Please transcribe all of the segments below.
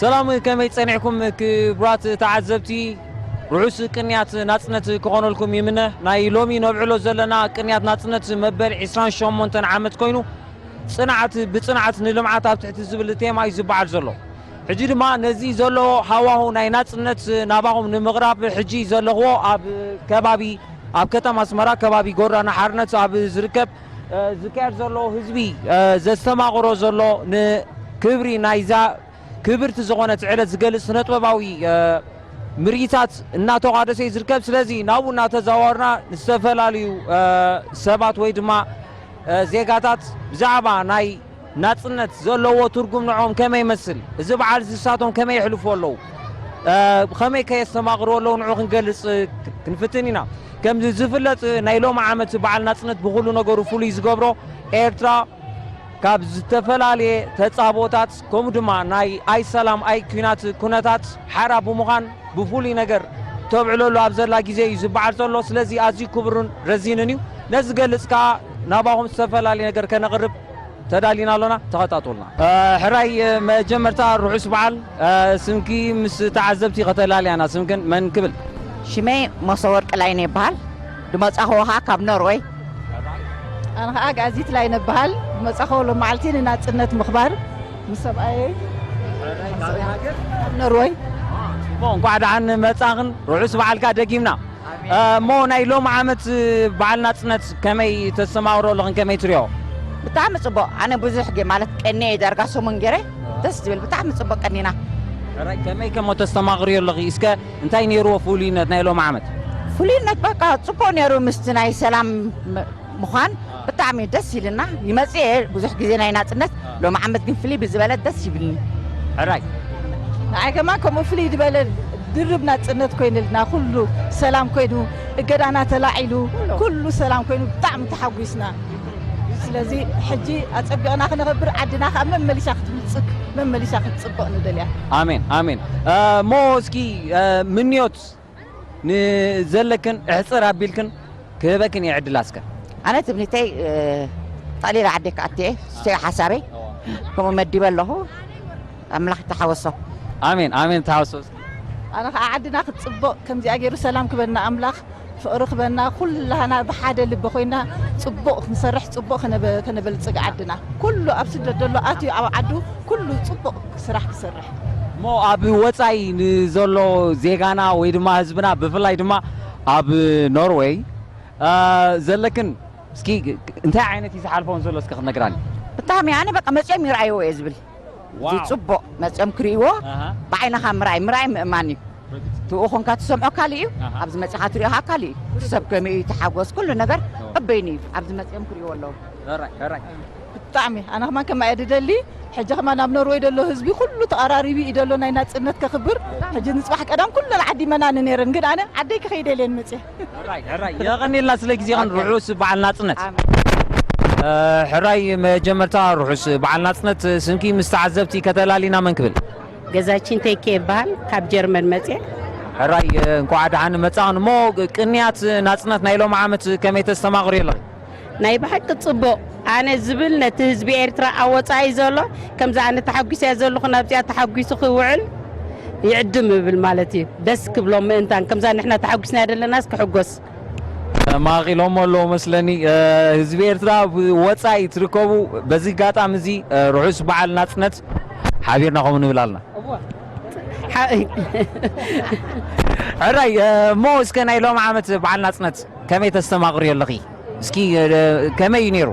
ሰላም፣ ከመይ ጸኒሕኩም ክቡራት ተዓዘብቲ? ርሑስ ቅንያት ናጽነት ክኾነልኩም ይምነ። ናይ ሎሚ ነብዕሎ ዘለና ቅንያት ናጽነት መበል ዕስራን ሸሞንተን ዓመት ኮይኑ፣ ጽንዓት ብጽንዓት ንልምዓት ኣብ ትሕቲ ዝብል ቴማ እዩ ዝበዓል ዘሎ። ሕጂ ድማ ነዚ ዘሎ ሃዋሁ ናይ ናጽነት ናባኹም ንምቕራብ፣ ሕጂ ዘለኽዎ ኣብ ከባቢ፣ ኣብ ከተማ ኣስመራ ከባቢ ጎዳና ሓርነት ኣብ ዝርከብ፣ እ፣ ዝካየድ ዘሎ ህዝቢ፣ እ፣ ዘስተማቕሮ ዘሎ ንክብሪ ናይዛ ክብርቲ ዝኾነት ዕለት ዝገልጽ ስነጥበባዊ፣ እ፣ ምርኢታት እናተቋደሰ እዩ ዝርከብ። ስለዚ ናብኡ እናተዘዋወርና ንዝተፈላለዩ፣ እ፣ ሰባት ወይ ድማ፣ እ፣ ዜጋታት ብዛዕባ ናይ ናጽነት ዘለዎ ትርጉም ንዕኦም ከመይ ይመስል፣ እዚ በዓል እዚ ንሳቶም ከመይ የሕልፍዎ ኣለዉ፣ እ፣ ብኸመይ ከ የስተማቕርዎ ኣለዉ ንዑ ክንገልጽ፣ እ፣ ክንፍትን ኢና። ከም ዝፍለጥ ናይ ሎሚ ዓመት በዓል ናጽነት ብኹሉ ነገሩ ፍሉይ ዝገብሮ ኤርትራ ካብ ዝተፈላለየ ተጻብኦታት ከምኡ ድማ ናይ ኣይ ሰላም ኣይ ኲናት ኩነታት ሓራ ብምዃን ብፍሉይ ነገር ተብዕለሉ ኣብ ዘላ ግዜ እዩ ዝበዓል ዘሎ። ስለዚ ኣዝዩ ክቡርን ረዚንን እዩ። ነዚ ዝገልጽ ከኣ ናባኹም ዝተፈላለየ ነገር ከነቕርብ ተዳሊና ኣሎና። ተኸታተሉና። እ፣ ሕራይ፣ እ፣ መጀመርታ ርሑስ በዓል። እ፣ ስምኪ ምስ ተዓዘብቲ ከተላልያና፣ ስምክን መን ክብል? ሽመይ መሰወርቅ ላይነ ይበሃል። ዝመጻኹዎ ኸዓ ካብ ኖርወይ። ኣነ ኸዓ ኣግኣዚት ላይነ እበሃል። ዝመጻኹዎ ሎም መዓልቲ ንናጽነት ምኽባር ምስ ሰብኣየይ። ካብ ኖርወይ። እሞ እንኳዕ ደሓን መጻኽን፣ ርሑስ በዓልካ ደጊምና። ኣሜን። እ፣ እሞ ናይ ሎም ዓመት በዓል ናጽነት ከመይ ተስተማቕሮ ኣለኽን፣ ከመይ ትሪኦ? ብጣዕሚ ጽቡቕ። ኣነ ብዙሕ ገ-፣ ማለት ቀንየ ዳርጋ ሰሙን ገይረ። ደስ ዝብል፣ ብጣዕሚ ጽቡቕ ቀኒና። ሕራይ፣ ከመይ ከሞ ተስተማቕርዮ ኣለኺ? እስከ እንታይ ነይርዎ ፍሉይነት ናይ ሎም ዓመት? ፍሉይነት በቃ ጽቡቕ ነይሩ፣ ምስቲ ናይ ሰላም ም-፣ ምዃን ብጣዕሚ ደስ ኢልና። ይመጽእ እየ ብዙሕ ግዜ ናይ ናጽነት፣ ሎም ዓመት ግን ፍልይ ብዝበለ ደስ ይብልኒ። ሕራይ። ንዓይ ከማን ከምኡ ፍልይ ዝበለ ድርብ ናጽነት ኮይንልና፣ ኩሉ ሰላም ኮይኑ፣ እገዳና ተላዒሉ፣ ኩሉ ሰላም ኮይኑ ብጣዕሚ ተሓጒስና። ስለዚ ሕጂ ኣጸቢቕና ክነኸብር፣ ዓድና ከኣ መመሊሳ ክትብልጽግ፣ መመሊሳ ክትጽብቕ ንደልያ። ኣሜን፣ ኣሜን። እ፣ እሞ እስኪ፣ እ፣ ምንዮት ንዘለክን እሕጽር ኣቢልክን ክህበክን እየ ዕድላ እስከ። ኣነ ትምኒተይ፣ እ፣ ጠቕሊላ ዓደይ ክኣቱ እየ፣ እሱ እዩ ሓሳበይ። ከምኡ መዲበ ኣለኹ። ኣምላኽ ይተሓወሶ። ኣሜን፣ ኣሜን፣ ተሓወሶ። ኣነ ኸዓ ዓድና ክትጽብቕ፣ ከምዚኣ ገይሩ ሰላም ክበና ኣምላኽ፣ ፍቕሪ ክበና፣ ኩላህና ብሓደ ልቢ ኮይና ጽቡቕ ክንሰርሕ፣ ጽቡቕ ከነበ-፣ ከነበልጽግ ዓድና። ኩሉ ኣብ ስደት ዘሎ ኣትዩ ኣብ ዓዱ ኩሉ ጽቡቕ ስራሕ ክሰርሕ። እሞ ኣብ ወጻኢ ንዘሎ ዜጋና ወይ ድማ ህዝብና፣ ብፍላይ ድማ ኣብ ኖርወይ፣ እ፣ ዘለክን፣ እስኪ እንታይ ዓይነት እዩ ዝሓልፎም ዘሎ እስከ ክትነግራኒ? ብጣዕሚ ኣነ በቃ መጺኦም ይረኣይዎ እየ ዝብል። ዋው። ጽቡቕ መጺኦም ክርእይዎ፣ ኣሃ። ብዓይንኻ ምርኣይ፣ ምርኣይ ምእማን እዩ። ርግጽ። ትኡ ኾንካ ትሰምዖ ካልእ እዩ፣ ኣሃ። ኣብዚ መጺኻ ትሪኦ ኸዓ ካልእ እዩ። ሰብ ከመይ እዩ ተሓጎስ፣ ኩሉ ነገር ኣዎ። ዕበይኒ እዩ። ኣብዚ መጺኦም ክርእይዎ ኣለዎም። ሕራይ፣ ሕራይ። ብጣዕሚ ኣነ ከማን ከማይ እየ ድደሊ። ሕጂ ከማን ኣብ ኖርወይ ደሎ ህዝቢ ኩሉ ተቐራሪቡ እዩ ደሎ ናይ ናጽነት ከኽብር። ሕጂ ንጽባሕ ቀዳም ኩለን ዓዲ መናኒ ነይረን፣ ግን ኣነ ዓደይ ክኸይድ እየ ኢለን መጽየ። ሕራይ፣ ሕራይ። የቐንየልና ስለ ግዜኽን፣ ኦኬ። ርሑስ በዓል ናጽነት። ኣሜን። እ፣ ሕራይ መጀመርታ ርሑስ በዓል ናጽነት። ስምኪ ምስ ተዓዘብቲ ከተላሊና መን ክብል? ገዛችን ቴኬ ይበሃል፣ ካብ ጀርመን መጽየ። ሕራይ፣ እ፣ እንኳዕ ደሓን መጻኽን። እሞ ቅንያት ናጽነት ናይ ሎም ዓመት ከመይ ተስተማቕርዮ ኣለኺ? ናይ ብሓቂ ጽቡቕ። ኣነ ዝብል ነቲ ህዝቢ ኤርትራ ኣብ ወጻኢ ዘሎ፣ ከምዛ ኣነ ተሓጒሰያ ዘለኹ ናብዚኣ ተሓጒሱ ክውዕል ይዕድም እብል ማለት እዩ። ደስ ክብሎ ምእንታን፣ ከምዛ ንሕና ተሓጒስናያ ዘለናስ ክሕጎስ። ማቒሎሞ ኣለዉ መስለኒ። እ፣ ህዝቢ ኤርትራ ኣብ ወጻኢ ትርከቡ፣ በዚ ኣጋጣሚ እዚ፣ እ፣ ርሑስ በዓል ናጽነት ሓቢርና ከምኡ ንብል ኣለና። እዋ። ሓ-፣ ሕራይ፣ እ፣ እሞ እስከ ናይ ሎም ዓመት በዓል ናጽነት ከመይ ተስተማቕርዮ ኣለኺ? እስኪ፣ እ፣ ከመይ እዩ ነይሩ?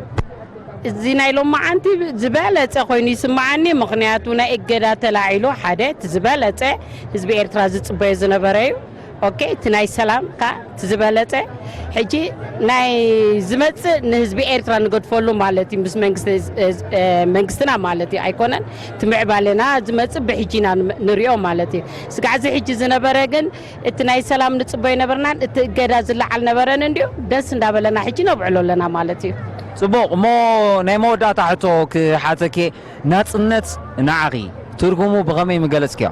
እዚ ናይ ሎማዓንቲ ዝበለጸ ኮይኑ ይስምዓኒ፣ ምኽንያቱ ናይ እገዳ ተላዒሉ፣ ሓደ እቲ ዝበለጸ ህዝቢ ኤርትራ ዝጽበዮ ዝነበረ እዩ። ኦኬ፣ እቲ ናይ ሰላም ከኣ እቲ ዝበለጸ። ሕጂ ናይ ዝመጽእ ንህዝቢ ኤርትራ ንገድፈሉ ማለት እዩ፣ ምስ መንግስቲ፣ እ፣ መንግስትና ማለት እዩ፣ ኣይኮነን። እቲ ምዕባለና ዝመጽእ ብሕጂ ኢና ን-፣ ንሪኦ ማለት እዩ። ስጋዕ እዚ ሕጂ ዝነበረ ግን እቲ ናይ ሰላም ንጽበዮ ነበርናን እቲ እገዳ ዝለዓል ነበረን እንድዩ፣ ደስ እንዳበለና ሕጂ ነብዕሎ ኣለና ማለት እዩ። ጽቡቕ። እሞ ናይ መወዳእታ ሕቶ ክሓተኪ፣ ናጽነት ንዓኺ ትርጉሙ ብኸመይ ምገለጽክዮ?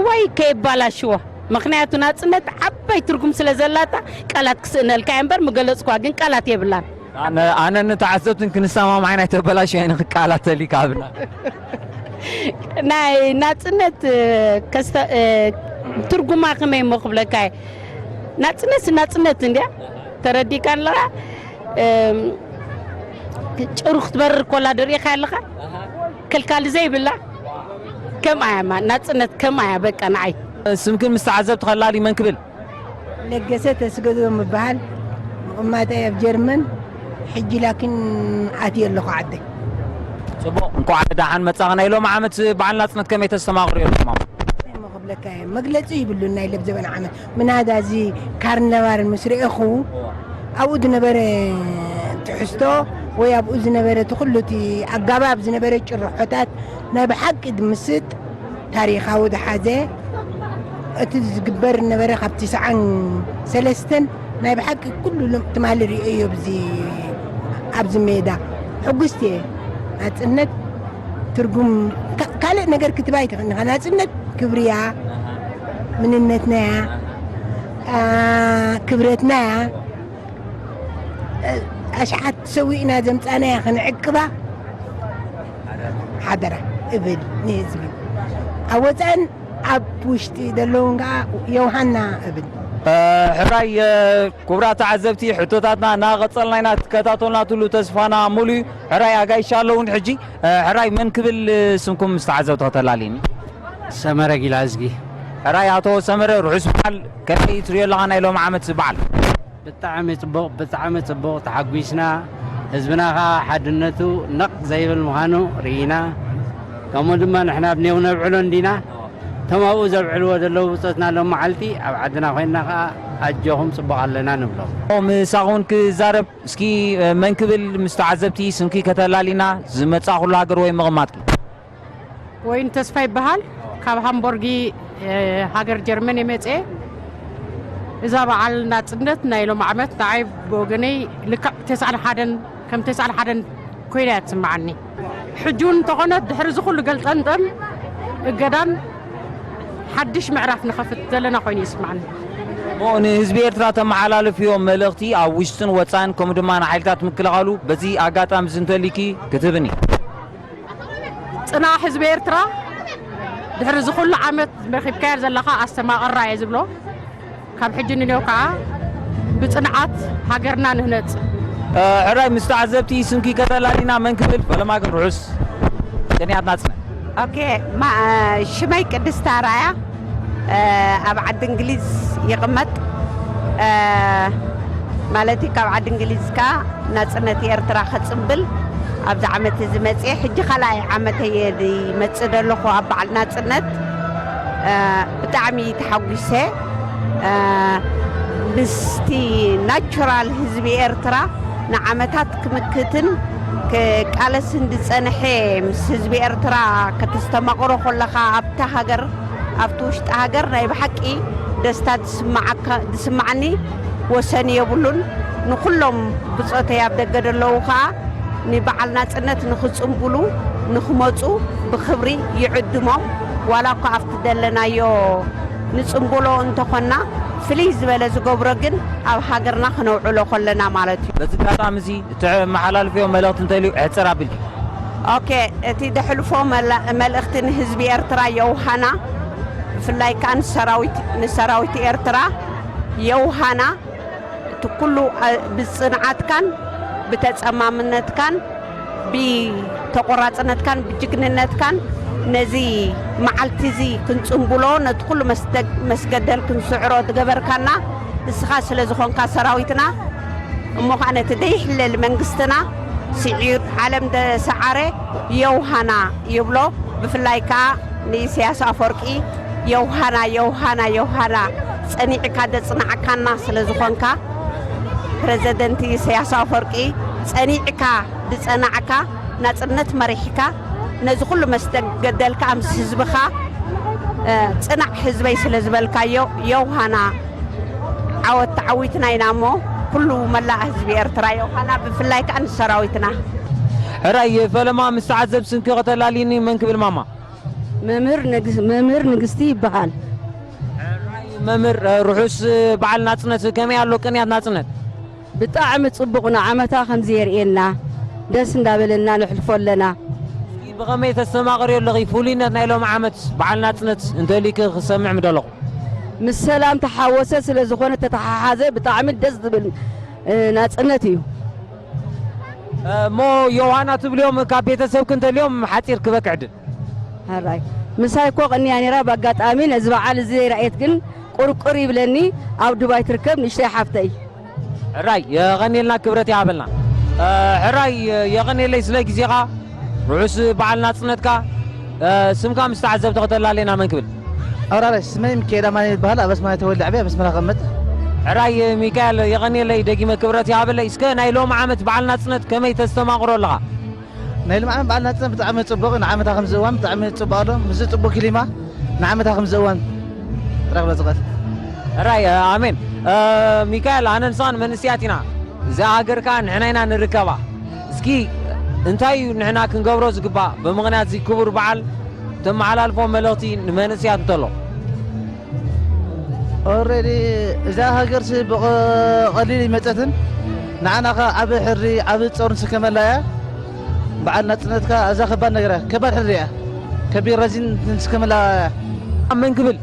እዋይ ከየባላሽዎ፣ ምኽንያቱ ናጽነት ዓባይ ትርጉም ስለ ዘላታ ቃላት ክስእነልካ እየ እምበር ምገለጽኳ ግን ቃላት የብላን። ኣነ፣ ኣነ ንተዓዘብትን ክንሰማማዕን ኣይተበላሽዮ፣ ኣይንኽቃላተሊ ካብና። ናይ ናጽነት ከስተ ትርጉማ ከመይ እሞ ክብለካ እየ። ናጽነት ናጽነት እንድያ። ተረዲካ ኣለኻ። ጭሩ ክትበርር ኮላ ድሪኻ ኣለኻ። ከልካሊ ዘይብላ ከምኣ እያ፣ ናጽነት ከምኣ እያ። በቃ ንዓይ። ስምክን ምስ ተዓዘብቲ ከላሊ መን ክብል? ለገሰ ተስገዶ ምበሃል፣ ምቕማጠይ ኣብ ጀርመን። ሕጂ ላኪን ኣትየ ኣለኹ ዓደይ። ጽቡቕ፣ እንኳዕ ደሓን መጻኻ። ናይ ሎም ዓመት በዓል ናጽነት ከመይ ተስተማቕሩ ኣለኹም? እሞ ክብለካ እየ፣ መግለጺ ይብሉን ናይ ለብዘበን ዓመት። ምናዳ እዚ ካርነቫል ምስ ርኤኹ፣ ኣብኡ ዝነበረ ትሕዝቶ ወይ ኣብኡ ዝነበረ እቲ ኩሉ እቲ ኣጋባብ ዝነበረ ጭርሖታት ናይ ብሓቂ ዝምስጥ ታሪኻዊ ዝሓዘ፣ እቲ ዝግበር ነበረ ካብ ትስዓን ሰለስተን ናይ ብሓቂ ኩሉ ትማሊ ርእዮ ኣብዚ ኣብዚ ሜዳ። ሕጉስቲ እየ። ናጽነት ትርጉም ካልእ ነገር ክትባ ኣይትኽእልኻ። ናጽነት ክብርያ፣ ምንነትናያ፣ ክብረትናያ። ኣሽሓት ሰዊእና ዘምጻናያ ክንዕቅባ ሓደራ እብል ንህዝቢ። ኣብ ወፃእን ኣብ ውሽጢ ዘለውን ከዓ የውሃና እብል። ሕራይ ክቡራት ተዓዘብቲ፣ ሕቶታትና እናቐጸልና ኢና። ትከታተሉና ትሉ ተስፋና ሙሉ እዩ። ሕራይ ኣጋይሽ ኣለውን ሕጂ። ሕራይ መን ክብል ስምኩም ምስ ተዓዘብቲ ከተላልዩኒ? ሰመረ ጊላዝጊ። ሕራይ ኣቶ ሰመረ፣ ርሑስ በዓል። ከመይ ትሪኦ ኣለኻ ናይ ሎም ዓመት በዓል? ብጣዕሚ ጽቡቕ፣ ብጣዕሚ ጽቡቕ፣ ተሓጒስና። ህዝብና ኸኣ ሓድነቱ ነቕ ዘይብል ምዃኑ ርኢና። ከምኡ ድማ ንሕና ኣብ ኔው ነብዕሎ እንዲና። እቶም ኣብኡ ዘብዕልዎ ዘለዉ ብጾትና ሎም መዓልቲ ኣብ ዓድና ኮይንና ኸኣ ኣጆኹም ጽቡቕ ኣለና ንብሎም። ምሳኹን ክዛረብ እስኪ መን ክብል ምስ ተዓዘብቲ ስምኪ ከተላሊና ዝመጻእኩሉ ሃገር ወይ ምቕማጥኪ? ወይን ተስፋ ይበሃል። ካብ ሃምቦርጊ ሃገር ጀርመን የመጽኤ። እዛ በዓል ናጽነት ናይ ሎም ዓመት ንዓይ ብወገነይ ልክዕ ተስዓን ሓደን ከም ተስዓን ሓደን ኮይና እያ ትስምዓኒ። ሕጂ እውን እንተኾነ ድሕሪ እዚ ኩሉ ገልጠምጠም እገዳን ሓድሽ ምዕራፍ ንኸፍት ዘለና ኮይኑ ይስምዓኒ። እሞ ንህዝቢ ኤርትራ ተመሓላልፍዮ መልእኽቲ ኣብ ውሽጥን ወፃእን ከምኡ ድማ ንሓይልታት ምክልኻሉ በዚ ኣጋጣሚ እዚ እንተሊኪ ክትህብኒ? ጽናሕ ህዝቢ ኤርትራ ድሕሪ እዚ ኩሉ ዓመት ረኺብካዮ ዘለኻ ኣስተማቕራ እየ ዝብሎ። ካብ ሕጂ ንኔው ከዓ ብጽንዓት ሃገርና ንህነጽ። ሕራይ ምስ ተዓዘብቲ ስምኪ ከተላሊና መን ክብል? ፈለማ ግን ርሑስ ቅንያት ናጽነት። ኦኬ፣ ማ- ሽመይ ቅድስት ኣራያ፣ ኣብ ዓዲ እንግሊዝ ይቕመጥ። ማለት ካብ ዓዲ እንግሊዝ ከኣ ናጽነት ኤርትራ ከጽንብል ኣብዚ ዓመት እዚ መጽየ። ሕጂ ካልኣይ ዓመተይ እየ ዝመጽእ ዘለኹ ኣብ በዓል ናጽነት። ብጣዕሚ ተሓጒሰ። ምስቲ ናቹራል ህዝቢ ኤርትራ ንዓመታት ክምክትን ክቃለስን ዝጸንሐ፣ ምስ ህዝቢ ኤርትራ ከተስተማቕሮ ከለኻ ኣብታ ሃገር ኣብቲ ውሽጢ ሃገር ናይ ብሓቂ ደስታ ዝስምዓኒ ወሰን የብሉን። ንኹሎም ብጾተይ ኣብ ደገ ዘለዉ ኸኣ ንበዓል ናጽነት ንኽጽንብሉ ንኽመጹ ብኽብሪ ይዕድሞም። ዋላ እኳ ኣብቲ ዘለናዮ ንጽንብሎ እንተኾንና፣ ፍልይ ዝበለ ዝገብሮ ግን ኣብ ሃገርና ክነውዕሎ ከለና ማለት እዩ። በዚ ኣጋጣሚ እዚ እተመሓላልፍዮ መልእኽቲ እንተልዩ ሕጽር ኣቢልኪ። ኦኬ፣ እቲ ደሕልፎ መልእኽቲ ንህዝቢ ኤርትራ የውሃና፣ ብፍላይ ከኣ ንሰራዊት ንሰራዊት ኤርትራ የውሃና። እቲ ኩሉ ብጽንዓትካን ብተጸማምነትካን ብተቆራጽነትካን ብጅግንነትካን ነዚ መዓልቲ እዚ ክንጽንብሎ፣ ነቲ ኩሉ መስገደል ክንስዕሮ ዝገበርካና ንስኻ ስለ ዝኾንካ ሰራዊትና፣ እሞ ኸኣ ነቲ ደይሕለል መንግስትና ስዒር ዓለም ደሰዓረ የውሃና ይብሎ። ብፍላይ ከኣ ንኢሳያስ ኣፈወርቂ የውሃና የውሃና የውሃና ጸኒዕካ ደጽናዕካና ስለ ዝኾንካ፣ ፕረዘደንት ኢሳያስ ኣፈወርቂ ጸኒዕካ ዝጸናዕካ፣ ናጽነት መሪሕካ፣ ነዚ ኩሉ መስተገደልካ ምስ ህዝብኻ ጽናዕ ህዝበይ ስለ ዝበልካዮ የውሃና ዓወት ተዓዊትና ኢና እሞ ኩሉ መላእ ህዝቢ ኤርትራ የውሃና ብፍላይ ከኣ ንሰራዊትና። ሕራይ ፈለማ ምስ ተዓዘብ ስምኪ ከተላልይኒ መን ክብል ማማ? መምህር ንግስቲ ይበሃል። መምህር ርሑስ በዓል ናጽነት ከመይ ኣሎ ቅንያት ናጽነት? ብጣዕሚ ጽቡቕ ንዓመታ ከምዚ የርእየና ደስ እንዳበለና ነሕልፎ ኣለና። ብኸመይ ተስተማቕርዮ ኣለኺ? ፍሉይነት ናይ ሎሚ ዓመት በዓል ናጽነት እንተልዩኪ ክሰምዕ ምደለኹ። ምስ ሰላም ተሓወሰ ስለ ዝኾነ ተተሓሓዘ ብጣዕሚ ደስ ዝብል ናጽነት እዩ። እሞ ዮሃና ትብልዮም ካብ ቤተሰብኪ እንተልዮም ሓጺር ክበክዕድ። ሕራይ ምሳይ እኮ ቀንያ ነይራ። ብኣጋጣሚ ነዚ በዓል እዚ ዘይረኣየት ግን ቁርቁር ይብለኒ። ኣብ ዱባይ ትርከብ ንእሽተይ ሓፍተይ። ሕራይ የቐንየልና፣ ክብረት ይሃበልና። ሕራይ የቐንየለይ ስለ ግዜኻ። ርሑስ በዓል ናጽነትካ። ስምካ ምስ ተዓዘብቲ ከተላልየና መን ክብል? ኣውራራይ ስመይ ሚካኤል ኣማን ይበሃል። ኣብ ኣስመራ ተወልደ ዓብየ ኣብ ኣስመራ ቐመጥ። ሕራይ ሚካኤል የቐንየለይ ደጊመ፣ ክብረት ይሃበለይ። እስከ ናይ ሎሚ ዓመት በዓል ናጽነት ከመይ ተስተማቕሮ ኣለኻ? ናይ ሎሚ ዓመት በዓል ናጽነት ብጣዕሚ ጽቡቕ፣ ንዓመታ ከም ዝእዋን ብጣዕሚ ጽቡቕ ኣሎ። ምስዚ ጽቡቕ ክሊማ ንዓመታ ከም ዝእዋን ጥራሕ ክብሎ ዝኽእል። ሕራይ ኣሜን። ሚካኤል ኣነ ንስኻን መንእስያት ኢና። እዛ ሃገር ከኣ ንሕና ኢና ንርከባ። እስኪ እንታይ እዩ ንሕና ክንገብሮ ዝግባእ ብምኽንያት እዚ ክቡር በዓል? ተመሓላልፎ መልእኽቲ ንመንእስያት እንተሎ። ኦረዲ እዛ ሃገርሲ ብቐሊል ይመጸትን ንዓና ኸ ዓቢ ሕሪ ዓቢ ጾር ንስከመላ እያ። በዓል ናጽነትካ እዛ ከባድ ነገር እያ፣ ከባድ ሕሪ እያ። ከቢድ ረዚን ንስከመላ እያ። ኣብ መን ክብል?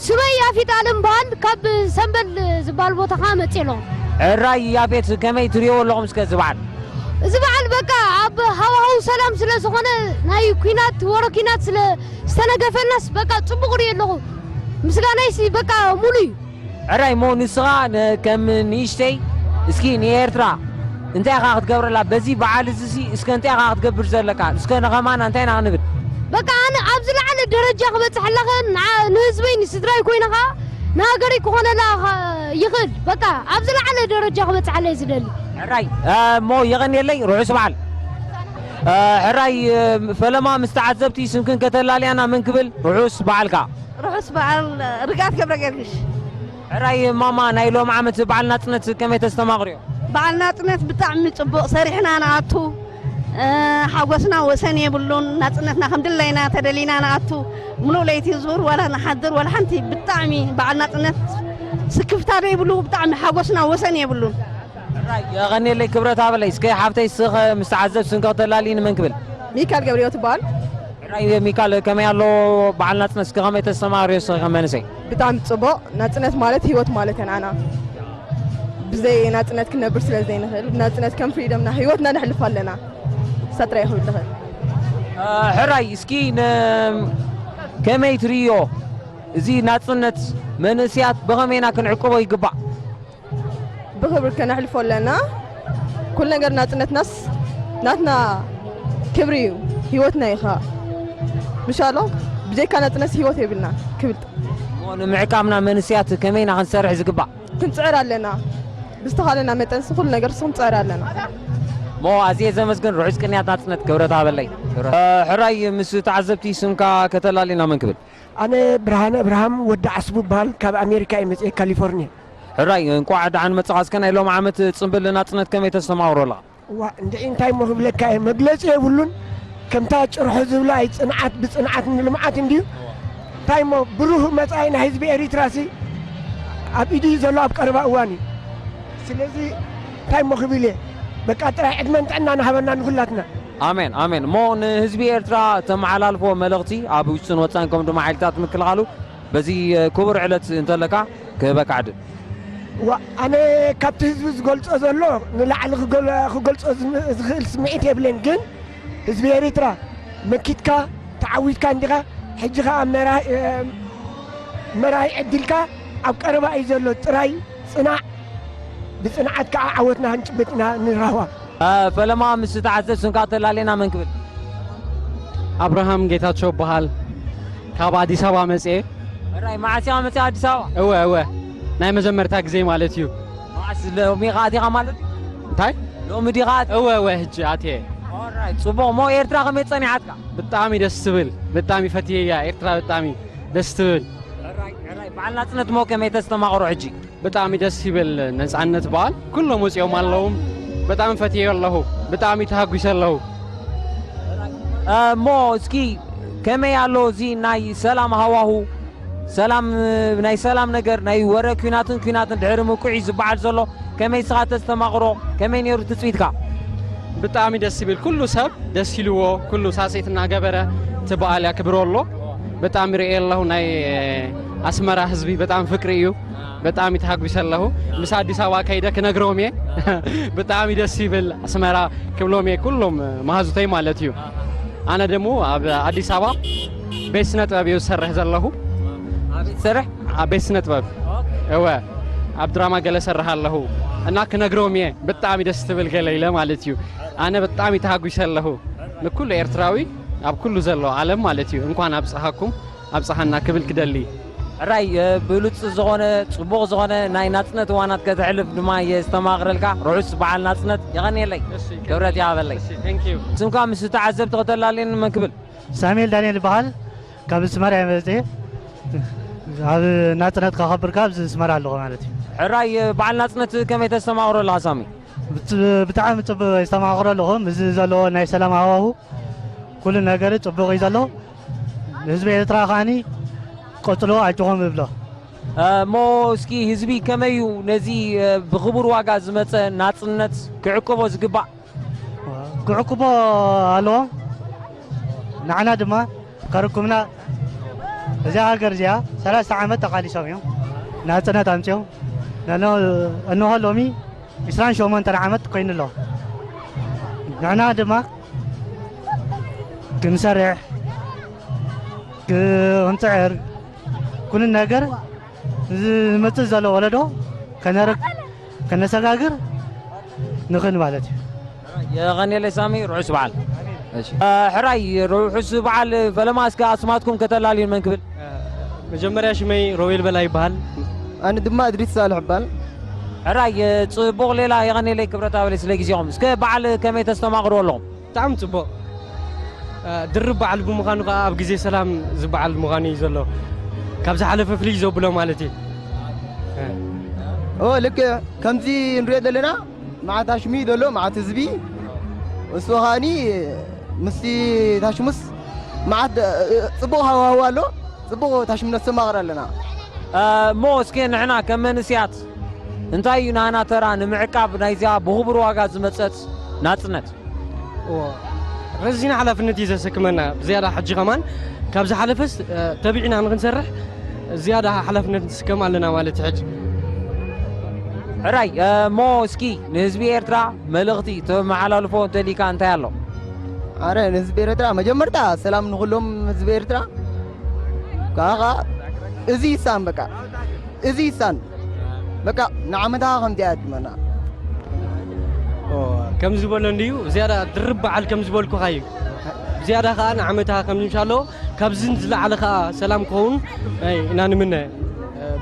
ስመይ ያፊት ኣለም በሃል፣ ካብ ሰምበል ዝበሃል ቦታ ኸዓ መጽእ ኣለኹ። ሕራይ ያፌት ከመይ ትርእይዎ ኣለኹም እስከ እዚ በዓል? እዚ በዓል በቃ ኣብ ሃዋህው ሰላም ስለ ዝኾነ ናይ ኲናት ወረ ኲናት ስለ ዝተነገፈናስ በቃ ጽቡቕ ርእየ ኣለኹ። ምስጋናይሲ በቃ ሙሉ እዩ። ሕራይ እሞ ንስኻ ነ- ከም ንእሽተይ እስኪ ንኤርትራ እንታይ ኢኻ ክትገብረላ በዚ በዓል እዚ ሲ እስከ እንታይ ኢኻ ክትገብር ዘለካ እስከ ንኸማና እንታይ ኢና ክንብል? በቃ ኣነ ኣብ ዝለዓለ ደረጃ ክበፅሕ ኣለኸ ንዓ- ንህዝበይ ንስድራይ ኮይነ ኸዓ ንሃገረይ ክኾነላ ኸ- ይኽእል በቃ ኣብ ዝለዓለ ደረጃ ክበፅሓለይ ዝደሊ። ሕራይ እሞ የቐንየለይ ርሑስ በዓል። ሕራይ ፈለማ ምስ ተዓዘብቲ ስምክን ከተላልያና መን ክብል? ርሑስ በዓልካ። ርሑስ በዓል ርግኣት ገብረ ገርግሽ። ሕራይ ማማ ናይ ሎም ዓመት በዓል ናጽነት ከመይ ተስተማቕርዮ? በዓል ናጽነት ብጣዕሚ ጽቡቕ ሰሪሕና ንኣቱ። ሓጎስና ወሰን የብሉን። ናጽነትና ከም ድላይና ተደሊና ንኣቱ። ምሉእ ለይቲ ዙር ዋላ ንሓድር ዋላ ሓንቲ ብጣዕሚ በዓል ናጽነት ስክፍታ ዘይብሉ ብጣዕሚ ሓጎስና ወሰን የብሉን። ሕራይ የቐንየለይ ክብረት ሃበለይ። እስከ ሓፍተይ ስኸ ምስ ተዓዘብ ስንከ ተላልይኒ መን ክብል? ሚካል ገብርዮ ትበሃል። ሕራይ ሚካል ከመይ ኣሎ በዓል ናጽነት እስከ ከመይ ተስተማቕርዮ እስኸ ከም መንእሰይ? ብጣዕሚ ጽቡቕ። ናጽነት ማለት ህይወት ማለት እያ ንዓና። ብዘይ ናጽነት ክነብር ስለ ዘይንኽእል ብናጽነት ከም ፍሪደምና ህይወትና ነሕልፍ ኣለና። እሳ ጥራይ ክብል ዝኽእል። ሕራይ እስኪ ን- ከመይ ትርእዮ እዚ ናጽነት መንእስያት ብኸመይ ኢና ክንዕቅቦ ይግባእ? ብኽብሪ ከነሕልፎ ኣለና። ኩሉ ነገር ናጽነትናስ ናትና ክብሪ እዩ፣ ህይወትና እዩ ኸዓ። ምሻሎ ብዘይካ ናጽነት ህይወት የብልና ክብል እሞ ንምዕቃብና መንእስያት ከመይ ኢና ክንሰርሕ ዝግባእ? ክንጽዕር ኣለና። ብዝተኻለና መጠን ስ- ኩሉ ነገር ስ- ክንጽዕር ኣለና። እሞ ኣዝየ ዘመስግን ርሑስ ቅንያት ናጽነት ክብረት ሃበለይ። ሕራይ ምስ ተዓዘብቲ ስምካ ከተላልየና መን ክብል? ኣነ ብርሃነ እብርሃም ወዲ ዓስቡ እበሃል፣ ካብ ኣሜሪካ እየ መፅኤ፣ ካሊፎርኒያ። ሕራይ እንቋዕ ደሓን መጻኻ። እስከ ናይ ሎም ዓመት ጽምብል ናጽነት ከመይ ተስተማቕሮ ኣለኻ? እዋ እንድዒ እንታይ እሞ ክብለካ እየ፣ መግለጺ የብሉን። ከምታ ጭርሖ ዝብላ እዩ፣ ጽንዓት ብጽንዓት ንልምዓት እንድዩ። እንታይ እሞ ብሩህ መጻኢ ናይ ህዝቢ ኤሪትራ ሲ ኣብ ኢዱ እዩ ዘሎ፣ ኣብ ቀረባ እዋን እዩ። ስለዚ እንታይ እሞ ክብል እየ፣ በቃ ጥራይ ዕድመን ጥዕናን ሃበና ንኹላትና። ኣሜን ኣሜን። እሞ ንህዝቢ ኤርትራ ተመሓላልፎ መልእኽቲ ኣብ ውሽጥን ወጻን ከም ድማ ሓይልታት ምክልኻሉ በዚ ክቡር ዕለት እንተለካ ክህበካ ዕድል። ዋ ኣነ ካብቲ ህዝቢ ዝገልጾ ዘሎ ንላዕሊ ክገል- ክገልጾ ዝም- ዝኽእል ስምዒት የብለይን፣ ግን ህዝቢ ኤሪትራ መኪትካ ተዓዊትካ እንዲኻ። ሕጂ ኸኣ መራሂ መራሂ ዕድልካ ኣብ ቀረባ እዩ ዘሎ። ጥራይ ጽናዕ፣ ብጽንዓት ከኣ ዓወትና ክንጭብጥ ኢና ንራህዋ። ፈለማ ምስ ተዓዘብ ስምካ ተላሌና መን ክብል? ኣብርሃም ጌታቸው በሃል። ካብ ኣዲስ ኣበባ መጽኤ። ሕራይ መዓስ ኢኻ መጺኻ ኣዲስ ኣበባ? እወ እወ፣ ናይ መጀመርታ ግዜ ማለት እዩ። መዓስ ሎሚ ኢኻ ኣቲኻ ማለት? እንታይ? ሎሚ ዲኻ ኣቲ- እወ እወ፣ ሕጂ ኣትየ። ኦራይት፣ ጽቡቕ። እሞ ኤርትራ ከመይ ጸኒሓትካ? ብጣዕሚ ደስ ትብል፣ ብጣዕሚ ፈትየያ ኤርትራ፣ ብጣዕሚ ደስ ትብል። ሕራይ ሕራይ፣ በዓል ናጽነት እሞ ከመይ ተስተማቕሮ ሕጂ? ብጣዕሚ ደስ ይብል ነጻነት በዓል። ኩሎም ወጺኦም ኣለዉ። በጣዕሚ ፈትየዮ ኣለኹ። ብጣዕሚ ተሃጒሰ ኣለኹ። እሞ እስኪ ከመይ ኣሎ እዚ ናይ ሰላም ሃዋሁ? ሰላም፣ ናይ ሰላም ነገር፣ ናይ ወረ ኲናትን ኲናትን ድሕሪ ምቁዕ እዩ ዝበዓል ዘሎ። ከመይ ስኻ ተስተማቕሮ? ከመይ ነይሩ ትጽቢትካ? ብጣዕሚ ደስ ይብል። ኩሉ ሰብ ደስ ኢልዎ፣ ኩሉ ሳሴት እናገበረ እቲ በዓል ያክብሮ ኣሎ። ብጣዕሚ ርእየ ኣለኹ፣ ናይ ኣስመራ ህዝቢ በጣም ፍቅሪ እዩ። ብጣዕሚ ተሃጒሰ ኣለኹ። ምስ ኣዲስ ኣበባ ከይደ ክነግሮም እየ። ብጣዕሚ ደስ ይብል ኣስመራ ክብሎም እየ፣ ኩሎም መሃዙተይ ማለት እዩ። ኣነ ደሞ ኣብ ኣዲስ ኣበባ ቤት ስነ ጥበብ እየ ዝሰርሕ ዘለኹ። ኣቤት ሰርሕ ኣብ ቤት ስነ ጥበብ እወ፣ ኣብ ድራማ ገለ ሰርሕ ኣለኹ እና ክነግሮም እየ። ብጣዕሚ ደስ ትብል ገለ ኢለ ማለት እዩ። ኣነ ብጣዕሚ ተሃጒሰ ኣለኹ። ንኩሉ ኤርትራዊ ኣብ ኩሉ ዘሎ ዓለም ማለት እዩ። እንኳን ኣብጽሃኩም ኣብጽሃና ክብል ክደሊ። ሕራይ እ፣ ብሉጽ ዝኾነ ጽቡቕ ዝኾነ ናይ ናጽነት እዋናት ከተሕልፍ ድማ የስተማቕረልካ። ርሑስ በዓል ናጽነት። የቐንየለይ። ክብረት ይሃበለይ። ስምካ ምስ ተዓዘብቲ ከተላልየኒ መን ክብል? ሳሙኤል ዳንኤል ይበሃል። ካብ ኣስመራ እየ መፅየ። ኣብ ናፅነት ከኸብር ካብ ኣስመራ ኣለኹ ማለት እዩ። ሕራይ እ፣ በዓል ናጽነት ከመይ ተስተማቕሮ ኣለኻ ሳሚ? ብት- ብጣዕሚ ፅቡቅ የስተማቕሮ ኣለኹ። እዚ ዘለዎ ናይ ሰላም ሃዋሁ ኩሉ ነገር ፅቡቅ እዩ ዘሎ። ህዝቢ ኤርትራ ከዓኒ ቀፅሎ ኣጆኹም እብሎ። እ፣ እሞ እስኪ ህዝቢ ከመይ እዩ ነዚ እ፣ ብኽቡር ዋጋ ዝመጸ ናጽነት ክዕቅቦ ዝግባእ? ክዕቅቦ ኣለዎ። ንዓና ድማ ከርኩምና እዚኣ ሃገር እዚኣ ሰላሳ ዓመት ተቓሊሶም እዮም ናጽነት ኣምፅኦም። ነኖ- እንሆ ሎሚ ዕስራን ሸሞንተን ዓመት ኮይኑ ኣሎ። ንዕና ድማ ክንሰርሕ ክንፅዕር ኩሉ ነገር ዝመፅእ ዘሎ ወለዶ ከነረክ ከነሰጋግር ንኽን ማለት እዩ። የቐንየለይ ሳሚ፣ ርሑስ በዓል። ሕራይ ርሑስ በዓል። ፈለማ እስከ ኣስማትኩም ከተላልዩን መን ክብል? መጀመርያ ሽመይ ሮቤል በላይ ይበሃል። ኣነ ድማ እድሪስ ሳልሕ ይበሃል። ሕራይ ጽቡቕ ሌላ፣ የቐንየለይ ክብረት ኣበለይ ስለ ግዜኹም። እስከ በዓል ከመይ ተስተማቕርዎ ኣለኹም? ብጣዕሚ ጽቡቕ። ድርብ በዓል ብምዃኑ ከዓ ኣብ ግዜ ሰላም ዝበዓል ምዃኑ እዩ ዘሎ። ካብ ዝሓለፈ ፍልይ ዘብሎ ማለት እዩ። ኦ ልክዕ ከምዚ ንሪኦ ዘለና መዓት ኣሽሙ ዘሎ መዓት ህዝቢ እሱ ኸዓኒ ምስቲ ታሽሙስ መዓት ጽቡቕ ሃዋህው ኣሎ። ጽቡቕ ታሽሙ ነስተማቕር ኣለና። እሞ እስኪ ንሕና ከም መንእስያት እንታይ እዩ ናና ተራ ንምዕቃብ ናይዚኣ ብኽቡር ዋጋ ዝመጸት ናጽነት? ረዚና ሓላፍነት እዩ ዘሰክመና። ብዝያዳ ሕጂ ከማን ካብ ዝሓለፈስ ተቢዕና ንክንሰርሕ ዝያዳ ሓላፍነት ንስከም ኣለና ማለት እዩ። ሕጂ ሕራይ እሞ እስኪ ንህዝቢ ኤርትራ መልእኽቲ ተመሓላልፎ እንተሊካ እንታይ ኣሎ? ኣረ ንህዝቢ ኤርትራ መጀመርታ ሰላም ንኩሎም ህዝቢ ኤርትራ። ካኻ እዚ ይሳን በቃ እዚ ይሳን በቃ ንዓመታ ከምዚኣ ያድመና። ከም ዝበሎ እንድዩ ዝያዳ ድርብ በዓል ከም ዝበልኩኻ እዩ። ዝያዳ ከዓ ንዓመታ ከም ንምሻሎ ካብዝን ዝለዓለ ከዓ ሰላም ክኸውን ኢና ንምነ።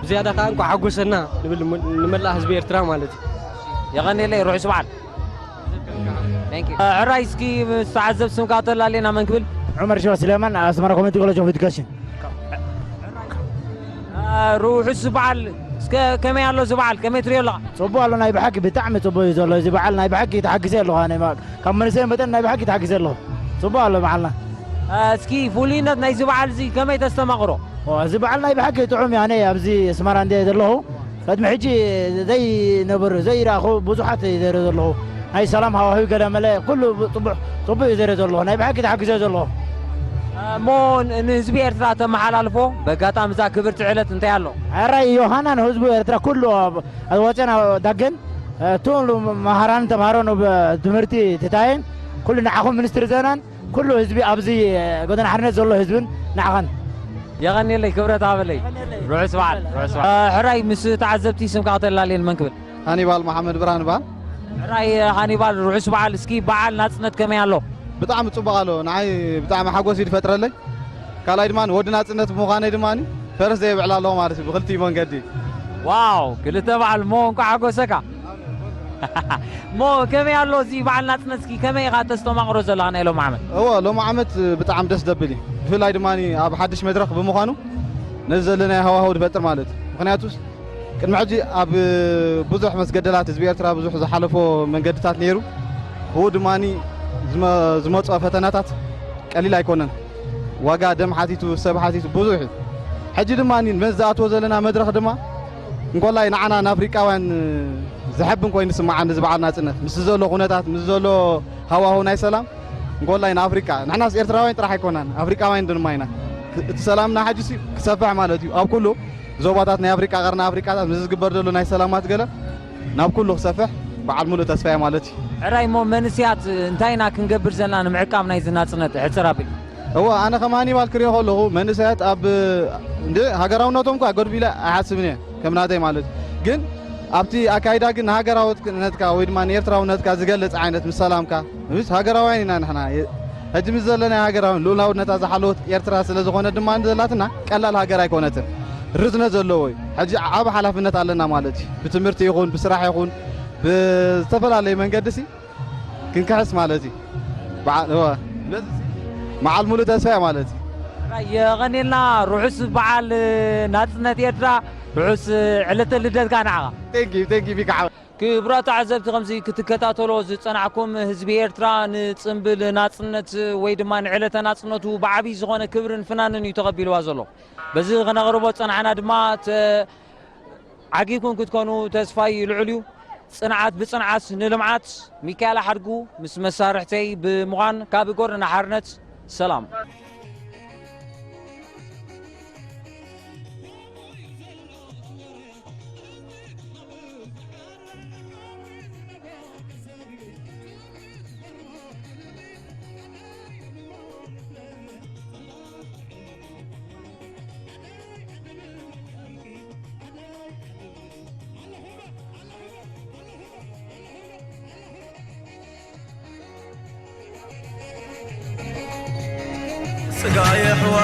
ብዝያዳ ከዓ እንኳዕ ሓጎሰና ንብል ንመላእ ህዝቢ ኤርትራ ማለት እዩ። የቐንየለይ ርሑስ በዓል። ሕራይ እስኪ ምስ ተዓዘብ ስምካ ተላሌና መን ክብል? ዑመር ሸዋ ስሌማን ኣስመራ ኮሚኒቲ ኮሌጅ ኦፍ ኤዱኬሽን። ርሑስ በዓል። እስከ ከመይ ኣሎ እዚ በዓል ከመይ ትሪኦ ኣለኻ? ጽቡቅ ኣሎ ናይ ብሓቂ ብጣዕሚ ጽቡቅ እዩ ዘሎ እዚ በዓል ናይ ብሓቂ ተሓጊሰ ኣለኹ ኣነ ማ- ካብ መንእሰይ መጠን ናይ ብሓቂ ተሓጊሰ ኣለኹ ጽቡቅ ኣሎ በዓልና። እስኪ ፍሉይነት ናይዚ በዓል እዚ ከመይ ተስተማቕሮ? ኦ፣ እዚ በዓል ናይ ብሓቂ ጥዑም እዩ ኣነ ኣብዚ ኣስመራ እንደ ዘለኹ ቅድሚ ሕጂ ዘይነበሩ ዘይረኣኹ ብዙሓት እዩ ዘርኢ ዘለኹ ናይ ሰላም ሃዋህው ገለ መለ ኩሉ ጽቡቅ ጽቡቅ እዩ ዘርኢ ዘለኹ ናይ ብሓቂ ተሓጊዘ ዘለኹ። እሞ ንህዝቢ ኤርትራ ተመሓላልፎ በጋጣሚ እዛ ክብርቲ ዕለት እንታይ ኣሎ? ሕራይ ዮሃና ንህዝቡ ኤርትራ ኩሉ ኣብ ወፅና ዳገን እቶም መሃራን ተምሃሮ ናብ ትምህርቲ ትታየን ኩሉ ንዓኹም ሚኒስትሪ ዘናን ኩሉ ህዝቢ ኣብዚ ጎደና ሓርነት ዘሎ ህዝብን ንዓኻን የቐንየለይ ክብረት ሃበለይ። ርሑስ በዓል። ርሑስ በዓል። ሕራይ ምስ ተዓዘብቲ ስምካ ከተላልየን መን ክብል? ሃኒባል መሓመድ ብርሃን ይበሃል። ሕራይ ሃኒባል ርሑስ በዓል። እስኪ በዓል ናጽነት ከመይ ኣሎ? ብጣዕሚ ጽቡቕ ኣሎ። ንዓይ ብጣዕሚ ሓጎስ እዩ ዝፈጥረለይ። ካልኣይ ድማ ወዲ ናጽነት ብምዃነይ ድማ ፈረስ ዘየብዕል ኣለኹ ማለት እዩ ብክልቲኡ መንገዲ። ዋው ክልተ በዓል እሞ እንኳዕ ሓጎሰካ። እሞ ከመይ ኣሎ እዚ በዓል ናጽነት እስኪ ከመይ ኢኻ ተስተማቕሮ ዘለኻ ናይ ሎም ዓመት? እወ ሎም ዓመት ብጣዕሚ ደስ ዘብል እዩ። ብፍላይ ድማ ኣብ ሓድሽ መድረኽ ብምዃኑ ነዚ ዘለናዮ ሃዋህው ዝፈጥር ማለት እዩ። ምኽንያቱስ ቅድሚ ሕጂ ኣብ ብዙሕ መስገደላት ህዝቢ ኤርትራ ብዙሕ ዝሓለፎ መንገድታት ነይሩ። ብኡ ድማ ዝመ- ዝመፅኦ ፈተናታት ቀሊል ኣይኮነን። ዋጋ ደም ሓቲቱ ሰብ ሓቲቱ ብዙሕ እዩ። ሕጂ ድማ ነዚ ዝኣትዎ ዘለና መድረኽ ድማ እንኮላይ ንዓና ንኣፍሪቃውያን ዘሐብን ኮይኑ ይስምዓኒ እዚ በዓል ናፅነት ምስ ዘሎ ኩነታት ምስ ዘሎ ሃዋሁ ናይ ሰላም እንኮላይ ንኣፍሪቃ፣ ንሕናስ ኤርትራውያን ጥራሕ ኣይኮናን፣ ኣፍሪቃውያን ድማ ኢና። እቲ ሰላምና ሕጂ ሲ ክሰፍሕ ማለት እዩ። ኣብ ኩሉ ዞባታት ናይ ኣፍሪቃ፣ ቀርኒ ኣፍሪቃታት ምስ ዝግበር ዘሎ ናይ ሰላማት ገለ ናብ ኩሉ ክሰፍሕ በዓል ሙሉእ ተስፋ እየ ማለት እዩ። ሕራይ እሞ መንእሰያት እንታይ ኢና ክንገብር ዘለና ንምዕቃብ ናይዚ ናጽነት? ሕጽር ኣቢል። እወ፣ ኣነ ከም ሃኒባል ክሪኦ ከለኹ መንእሰያት ኣብ እንደ ሃገራውነቶም እኳ ጎድቢለ ኣይሓስብን እየ ከም ናተይ ማለት እዩ። ግን ኣብቲ ኣካይዳ ግን ንሃገራውነትካ ወይ ድማ ንኤርትራውነትካ ዝገልጽ ዓይነት ምስ ሰላምካ፣ ምስ ሃገራውያን ኢና ንሕና። ሕጂ ምስ ዘለናይ ሃገራውን ልኡላውነታ ዝሓለወት ኤርትራ ስለ ዝኾነ ድማ ዘላትና ቀላል ሃገር ኣይኮነትን። ርዝነት ዘለዎ እዩ። ሕጂ ዓቢ ሓላፍነት ኣለና ማለት እዩ። ብትምህርቲ ይኹን ብስራሕ ይኹን ብዝተፈላለየ መንገዲ ሲ ክንክሕስ ማለት እዩ። በዓ-፣ እወ። ስለዚ መዓል ሙሉእ ተስፋ እየ ማለት እዩ። የቐኔልና። ርሑስ በዓል ናጽነት ኤርትራ፣ ርሑስ ዕለተ ልደትካ ንዓኻ። Thank you, thank you ቢካ። ክቡራት ተዓዘብቲ፣ ከምዚ ክትከታተሎ ዝጸናዕኩም፣ ህዝቢ ኤርትራ ንጽምብል ናጽነት ወይ ድማ ንዕለተ ናጽነቱ ብዓብዪ ዝኾነ ክብርን ፍናንን እዩ ተቐቢልዋ ዘሎ። በዚ ከነቕርቦ ዝጸናሕና ድማ ተ-፣ ዓጊብኩም ክትኮኑ ተስፋይ ልዑል እዩ። ጽንዓት ብጽንዓት ንልምዓት። ሚካኤል ሓድጉ ምስ መሳርሕተይ ብምዃን ካብ ጎርና ሓርነት ሰላም። ጽጋየ ኣሕዋ